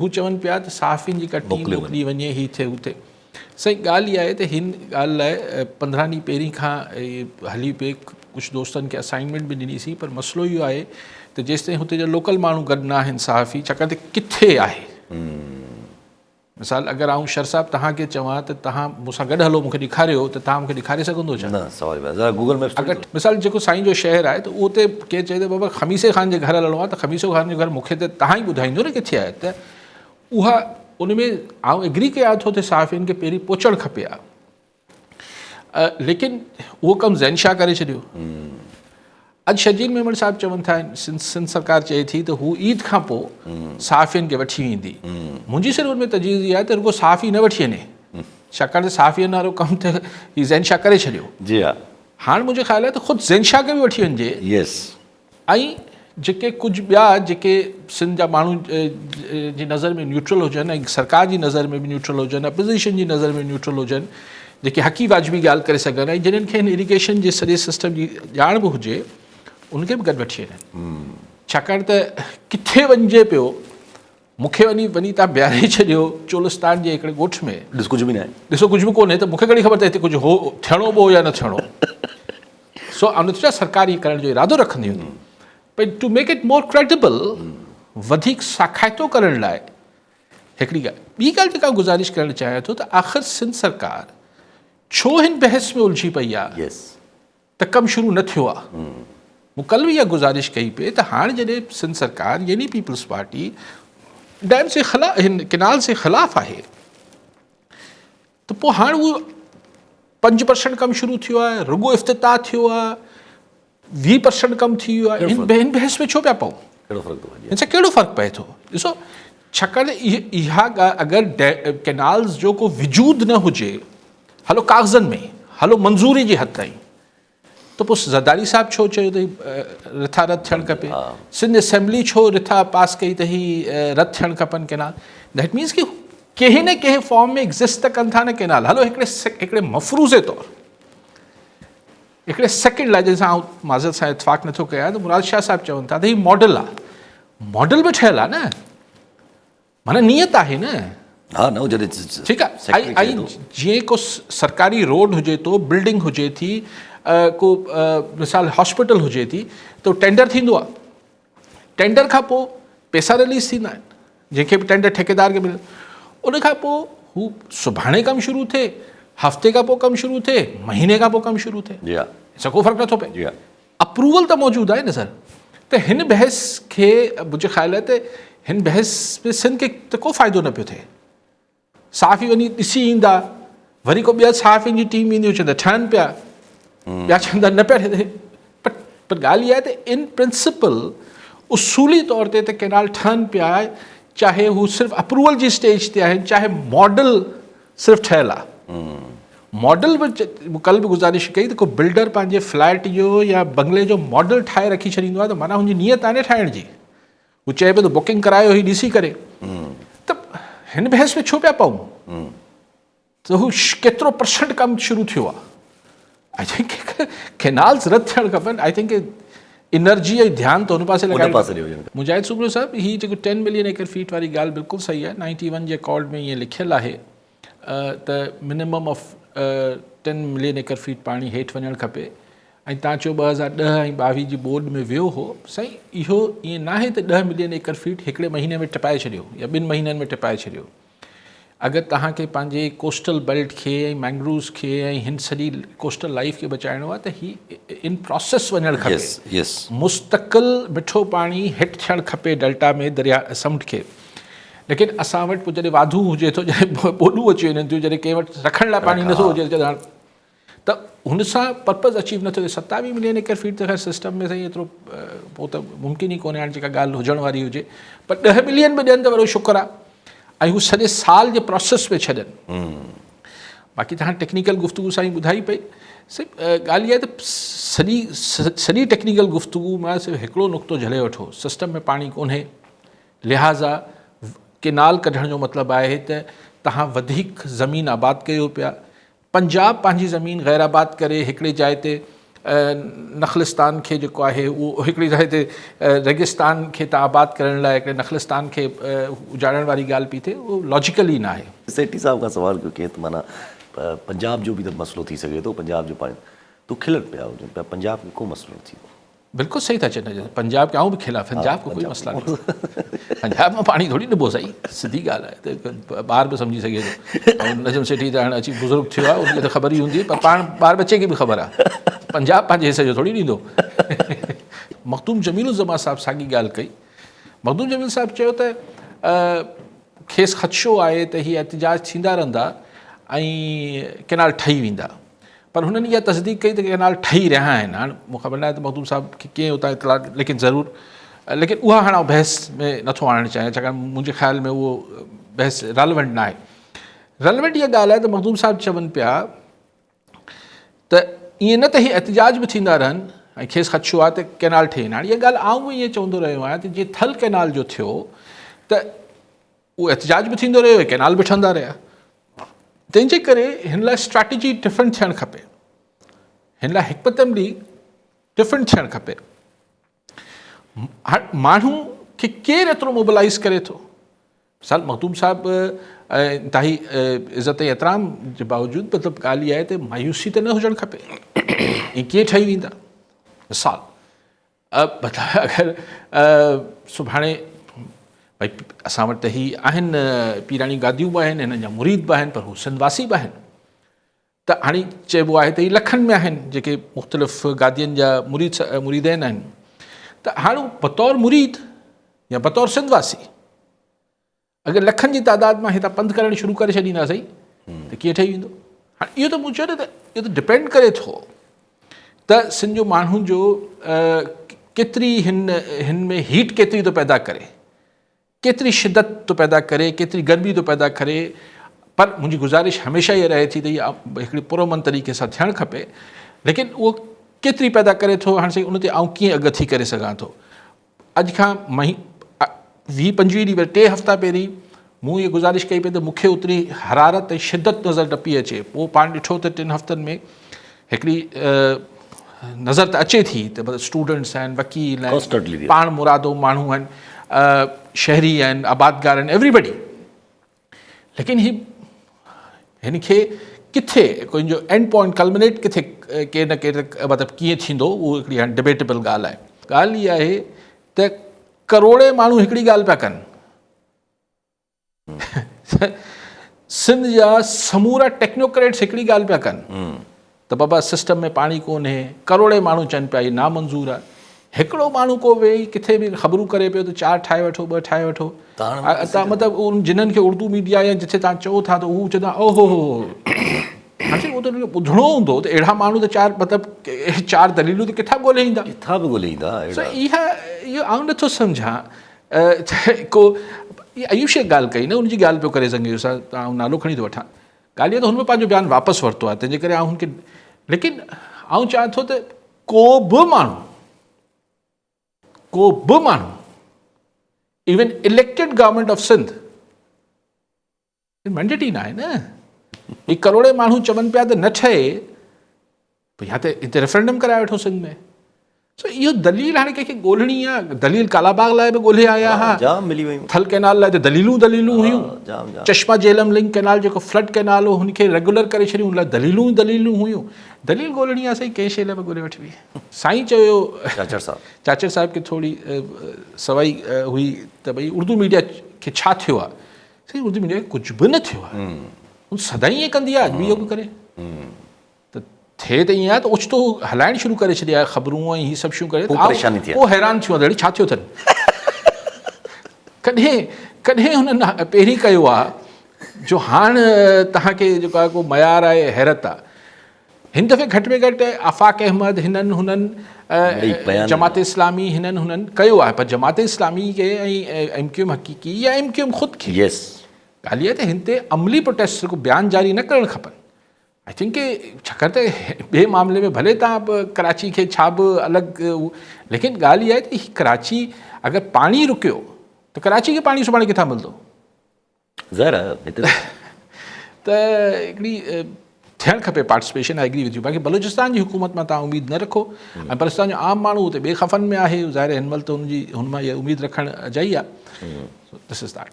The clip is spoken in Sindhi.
هو چون پيا ته صحافين جي ڪا ٽيم موڪلي وڃي هي ٿئي هو ٿئي. سائين ڳالهه اها آهي ته هن ڳالهه لاء 15 ڏينهن پهرين کان هلي پئي ڪجهه دوستن کي اسائنمينٽ به ڏني سين پر مسئلو اهو آهي ته جيستائين هتي جا لوڪل ماڻهو گڏ نه آهن صحافي ڇاڪاڻ ته ڪٿي آهي مثال اگر آئون شر صاحب توهان کي چوان ته توهان مون سان گڏ هلو مون کي ڏيکاريو ته توهان مون کي ڏيکاري سگهندو ڇا؟ نه سوال پيدا ذرا گوگل ميپس اگر مثال جيڪو سائين جو شهر آهي ته اتي ڪير چئي ته بابا خميسي خان جي گهر هلڻو آهي ته خميسو خان جو گهر مون کي ته توهان ئي ٻڌائيندو نه ڪٿي آهي ته اها ان ۾ آئون ايگري ڪيان ٿو ته صحافين کي پهرين پهچڻ کپي ها ليڪن اهو ڪم زين شاهه ڪري ڇڏيو. اڄ شرجيل ميمڻ صاحب چون ٿا سنڌ سرڪار چئي ٿي ته هو عيد کان پوء صحافين کي وٺي ويندي. منهنجي صرف ان ۾ تجويز اها آهي ته رڳو صحافي نه وٺي وڃي ڇاڪاڻ ته صحافين وارو ڪم ته هي زين شاهه ڪري ڇڏيو. جي ها. هاڻ منهنجو خيال آهي ته خود زين شاهه کي به وٺي وڃجي. يس. ۽ جيڪي ڪجهه ٻيا جيڪي سنڌ جا ماڻهو جي نظر ۾ نيوٽرل هجن ۽ سرڪار جي نظر ۾ به نيوٽرل هجن اپوزيشن جي نظر ۾ نيوٽرل هجن جيڪي حقي واجبي ڳالهه ڪري سگهن ۽ جنھن کي هن اريگيشن جي سڄي سسٽم جي ڄاڻ به هجي ان کي به گڏ وٺي وڃن ڇاڪاڻ ته ڪٿي وڃجي پيو مون کي وڃي وڃي تان بيهاري ڇڏيو چولستان جي هڪڙي ڳوٺ ۾. ڏس ڪجهه به ناهي. ڏسو ڪجهه به ڪونهي ته مون کي ڪهڙي خبر ته هتي ڪجهه هو ٿيڻو به هو يا نه ٿيڻو. سو آئون نٿو چوان سرڪار ائين ڪرڻ جو ارادو رکندي هوندي پر to make it more credible وڌيڪ ساکائتو ڪرڻ لاء هڪڙي ڳالهه. ٻي ڳالهه جيڪا آئون گذارش ڪرڻ چاهيان ٿو ته آخر سنڌ سرڪار ڇو هن بحث ۾ الجهي پئي آهي؟ ته ڪم شروع نه ٿيو آ. مون ڪلهه به اها گذارش ڪئي پئي ته هاڻ جڏهن سنڌ سرڪار يعني پيپلز پارٽي ڊيم جي خلاف هن ڪينال جي خلاف آهي ته پوء هاڻ اهو 5% ڪم شروع ٿيو آهي رڳو افتتاح ٿيو آهي 20% ڪم ٿي ويو آهي هن بحث ۾ ڇو پيا پئون؟ ڪهڙو فرق ٿو پئي؟ هن سان ڪهڙو فرق پئي ٿو؟ ڏسو ڇاڪاڻ ته اها اگر ڪينالز جو ڪو وجود نه هجي هلو ڪاغذن ۾ هلو منظوري جي حد تائين ته پوء زرداري صاحب ڇو چيو ته رٿا رد ٿيڻ کپي سنڌ اسيمبلي ڇو رٿا پاس ڪئي ته هي رد ٿيڻ کپن ڪينال that means ڪي ڪنهن نه ڪنهن فارم ۾ ايگزسٽ ته ڪن ٿا نه ڪينال هلو هڪڙي هڪڙي مفروضي طور هڪڙي سيڪنڊ لاء جنهن سان آئون معذرت سان اتفاق نٿو ڪيان ته مراد شاهه صاحب چون ٿا ته هي ماڊل آهي ماڊل به ٺهيل آهي نه معنيٰ نيت آهي نه. ها نه جڏهن ٺيڪ آهي ۽ جيئن ڪو سرڪاري روڊ هجي ٿو بلڊنگ هجي ٿي ڪو مثال هاسپيٽل هجي ٿي ته ٽينڊر ٿيندو آهي ٽينڊر کان پوء پيسا رليز ٿيندا آهن جنهن کي به ٽينڊر ٺيڪيدار کي ملي ان کان پوء هو سڀاڻي ڪم شروع ٿئي هفتي کان پوء ڪم شروع ٿئي مهيني کان پوء ڪم شروع ٿئي جي ها سان ڪو فرق نٿو پئي جي ها اپروول ته موجود آهي نه سر ته هن بحث کي منهنجو خيال آهي ته هن بحث ۾ سنڌ کي ته ڪو فائدو نه پيو ٿئي صحافي وڃي ڏسي ايندا وري ڪو ٻيا صحافين جي ٽيم ايندي چوندا ٺهن پيا ٻيا چوندا نه پيا ٺهن پر پر ڳالهه اها آهي ته ان پرنسپل اصولي طور تي ته ڪينال ٺهن پيا چاهي هو صرف اپروول جي اسٽيج تي آهن چاهي ماڊل صرف ٺهيل آ ماڊل به مون ڪل به گذارش ڪئي ته ڪو بلڊر پنهنجي فليٽ جو يا بنگلي جو ماڊل ٺاهي رکي ڇڏيندو آهي ته معنيٰ هن جي نيت آهي نه ٺاهڻ جي هو چئي پيو ته بڪنگ ڪرايو هي ڏسي ڪري ته هن بحث ۾ ڇو پيا پئون ته هو ڪيترو پرسنٽ ڪم شروع ٿيو آهي I think canals رد ٿيڻ کپن I think energy ۽ ڌيان ته ان پاسي لڳائڻ کپي. مجاهد سومرو صاحب هي جيڪو ٽين ملين ايڪڙ فيٽ واري ڳالهه بلڪل صحيح آهي نائنٽي ون جي اڪارڊ ۾ ائين لکيل آهي ته minimum of ten million acre feet پاڻي هيٺ وڃڻ کپي ۽ تان چيو 2010 ۽ 22 جي ٻوڏ ۾ ويو هو سائين اهو ائين ناهي ته 10 ملين ايڪڙ فيٽ هڪڙي مهيني ۾ ٽپائي ڇڏيو يا ٻن مهينن ۾ ٽپائي ڇڏيو اگر توهان کي پنهنجي ڪوسٽل بيلٽ کي ۽ مينگرووز کي ۽ هن سڄي ڪوسٽل لائيف کي بچائڻو آهي ته هي ان پراسيس وڃڻ کپي مستقل مٺو پاڻي هٽ ٿيڻ کپي ڊيلٽا ۾ دريا سمنڊ کي ليڪن اسان وٽ پوء جڏهن واڌو هجي ٿو جڏهن ٻوڏون اچي وڃن ٿيون جڏهن ڪنهن وٽ رکڻ لاء پاڻي نٿو هجي ته ته هن سان پرپز اچيو نٿو ٿئي 27 ملين ايڪڙ فيٽ ته خير سسٽم ۾ سائين ايترو پوء ته ممڪن ئي ڪونهي هاڻي جيڪا ڳالهه هجڻ واري هجي پر 10 ملين به ڏين ته وڏو شڪر آهي ۽ هو سڄي سال جي پروسيس ۾ ڇڏن باقي تهان ٽيڪنيڪل گفتگو سائين ٻڌائي پئي صرف ڳالهه اها آهي ته سڄي سڄي ٽيڪنيڪل گفتگو مان صرف هڪڙو نقطو جهلي وٺو سسٽم ۾ پاڻي ڪونهي لهٰذا ڪينال ڪڍڻ جو مطلب آهي ته تهان وڌيڪ زمين آباد ڪيو پيا پنجاب پنهنجي زمين غير آباد ڪري هڪڙي جاء تي نخلستان کي جيڪو آهي اهو هڪڙي جاء تي ريگستان کي تان آباد ڪرڻ لاء هڪڙي نخلستان کي اجاڙڻ واري ڳالهه پئي ٿئي اهو لاجيڪل ئي ناهي. سيٺي صاحب کان سوال ڪيو ڪي ته معنيٰ پنجاب جو به ته مسئلو ٿي سگهي ٿو پنجاب جو پاڻي تو کلن پيا هجن پيا پنجاب کي ڪو مسئلو نه ٿيندو. بلڪل صحيح ٿا چون پنجاب کي آئون به کلان پنجاب کي ڪوئي مسئلا نه پنجاب مان پاڻي ٿوري ڏبو سائين سڌي ڳالهه آهي ته ٻار به سمجهي سگهي ٿو ۽ نجم سيٺي ته هاڻي اچي بزرگ ٿيو آهي ان کي ته خبر ئي هوندي پر پاڻ ٻار ٻچي کي به خبر آهي پنجاب پنهنجي حصي جو ٿوري ڏيندو. مخدوم جميل الزمان صاحب ساڳي ڳالهه ڪئي مخدوم جميل صاحب چيو ته کيس خدشو آهي ته هي احتجاج ٿيندا رهندا ۽ ڪينال ٺهي ويندا پر هنن اها تصديق ڪئي ته ڪئنال ٺهي رهيا آهن هاڻ مون خبر ناهي ته مخدوم صاحب کي ڪيئن اتان اطلاع ليڪن ضرور ليڪن اها هاڻ آئون بحث ۾ نٿو آڻڻ چاهيان ڇاڪاڻ منهنجي خيال ۾ اهو بحث ريليونٽ ناهي ريليونٽ اها ڳالهه آهي ته مخدوم صاحب چون پيا ته ائين نه ته هي احتجاج به ٿيندا رهن ۽ کيس خدشو آهي ته ڪئنال ٺهي وڃن هاڻي اها ڳالهه آئون به ائين چوندو رهيو آهيان ته جيئن ٿل ڪئنال جو ٿيو ته اهو احتجاج به ٿيندو رهيو ۽ ڪئنال به ٺهندا رهيا. تنهن جي ڪري هن لاء اسٽريٽجي ڊفرنٽ ٿيڻ کپي. هن لاء حڪمت عملي ڊفرنٽ ٿيڻ کپي. ماڻهو کي ڪير ايترو موبلائز ڪري ٿو؟ مثال مخدوم صاحب انتهائي عزت ۽ احترام جي باوجود مطلب ڳالهه اها آهي ته مايوسي ته نه هجڻ کپي. ائين ڪيئن ٺهي ويندا؟ مثال اگر سڀاڻي ڀئي اسان وٽ ته هي آهن پيراڻي گاديون به آهن هنن جا مريد به آهن پر هو سنڌ واسي به آهن ته هاڻي چئبو آهي ته هي لکن ۾ آهن جيڪي مختلف گادين جا مريد مريدين آهن ته هاڻي بطور مريد يا بطور سنڌ واسي اگر لکن جي تعداد مان هتان پنڌ ڪرڻ شروع ڪري ڇڏينداسين ته ڪيئن ٺهي ويندو؟ هاڻي اهو ته مون چيو نه ته اهو ته ڊپينڊ ڪري ٿو ته سنڌ جو ماڻهو جو ڪيتري هن هن ۾ هيٽ ڪيتري ٿو پيدا ڪري، ڪيتري شدت ٿو پيدا ڪري، ڪيتري گرمي ٿو پيدا ڪري. پر منهنجي گذارش هميشه اها رهي ٿي ته اها هڪڙي پرامن طريقي سان ٿيڻ کپي، ليڪن اهو ڪيتري پيدا ڪري ٿو هاڻي سائين ان تي آئون ڪيئن اڳ ٿي ڪري سگهان ٿو. اڄ کان مهي ويهه پنجويهه ڏينهن ٽي هفتا پهرين مون اها گذارش ڪئي پئي ته مون کي اوتري حرارت ۽ شدت نظر نه پئي اچي پوء پاڻ ڏٺو ته ٽن هفتن ۾ هڪڙي نظر ته اچي ٿي ته مطلب اسٽوڊنٽس آهن وڪيل آهن پاڻ مرادو ماڻهو آهن شهري آهن آبادگار آهن ايوري بڊي ليڪن هي هن کي ڪٿي ڪو ان جو اينڊ پوائنٽ ڪلمنيٽ ڪٿي ڪير نه ڪير مطلب ڪيئن ٿيندو اهو هڪڙي هاڻي ڊبيٽيبل ڳالهه آهي. ڳالهه اها آهي ته ڪروڙين ماڻهو هڪڙي ڳالهه پيا ڪن. سنڌ جا سمورا ٽيڪنوڪريٽس هڪڙي ڳالهه پيا ڪن. ته بابا سسٽم ۾ پاڻي ڪونهي، ڪروڙين ماڻهو چون پيا هي نامنظور آهي، هڪڙو ماڻهو ڪو ويهي ڪٿي به خبرون ڪري پيو ته چار ٺاهي وٺو ٻه ٺاهي وٺو تان مطلب ان جنن کي اردو ميڊيا يا جٿي تان چئو ٿا ته هو چوندا او هو هو هاڻي اهو ته ٻڌڻو هوندو ته اهڙا ماڻهو ته چار مطلب چار دليلون ته ڪٿان ڳولي ايندا ڪٿان به ڳولي ايندا سو اها اهو آئون نٿو سمجهان ڪو ايوب شيخ ڳالهه ڪئي نه ان جي ڳالهه پيو ڪري سگهي سان آئون نالو کڻي ٿو وٺان ڳالهه اها ته هن به پنهنجو بيان واپس ورتو آهي تنهن جي ڪري آئون هن کي ليڪن آئون چاهيان ٿو ته ڪو به ماڻهو ڪو به ماڻهو even elected government of Sindh mandate ئي ناهي نه هي ڪروڙين ماڻهو چون پيا ته نه ٺهي يا ته هتي ريفرنڊم ڪرائي وٺو سنڌ ۾ سو اهو دليل هاڻي ڪنهن کي ڳولڻي آ دليل ڪالا باغ لاء به ڳولي آيا ها جام ملي ويون ٿل ڪينال لاء ته دليلون دليلون هيون جام جام چشما جهلم لنڪ ڪينال جيڪو فلڊ ڪينال هو هن کي ريگولر ڪري ڇڏيون ان لاء دليلون دليلون هيون دليل ڳولڻي آ سائين ڪنهن شيء لاء به ڳولي وٺبي سائين چيو چاچڙ صاحب چاچڙ صاحب کي ٿوري سوائي هئي ته ڀئي اردو ميڊيا کي ڇا ٿيو آ سائين اردو ميڊيا کي ڪجهه به نه ٿيو آ هن سدائين ائين ڪندي آ اڄ به اهو به ڪري ته ٿئي ته ائين آهي ته اوچتو هلائڻ شروع ڪري ڇڏي آهي خبرون ۽ هي سڀ شيون ڪري پوء پريشاني ٿي پوء حيران ٿيون اڙي ڇا ٿيو اٿن ڪڏهن ڪڏهن هنن پهرين ڪيو آهي جو هاڻ توهان کي جيڪو آهي ڪو معيار آهي حيرت آهي هن دفعي گهٽ ۾ گهٽ آفاق احمد هنن هنن جماعت اسلامي هنن هنن ڪيو آهي پر جماعت اسلامي کي ۽ ايم ڪيو ايم حقيقي يا ايم ڪيو ايم خود کي يس ڳالهه اها ته هن تي عملي پروٽيسٽ ڪو بيان جاري نه ڪرڻ کپن I think ڪي ڇاڪاڻ ته ٻئي معاملي ۾ ڀلي تان به ڪراچي کي ڇا به الڳ ليڪن ڳالهه اها آهي ته هي ڪراچي اگر پاڻي رڪيو ته ڪراچي کي پاڻي سڀاڻي ڪٿان ملندو ظاهر آهي ته هڪڙي ٿئي ٿيڻ کپي participation, I agree with you. باقي بلوچستان جي حڪومت مان توهان اميد نه رکو ۽ بلوچستان جو عام ماڻهو اتي ٻئي خفن ۾ آهي، ظاهر هن مهل ته ان جي هن مان اها اميد رکڻ اجائي آهي. دس is that.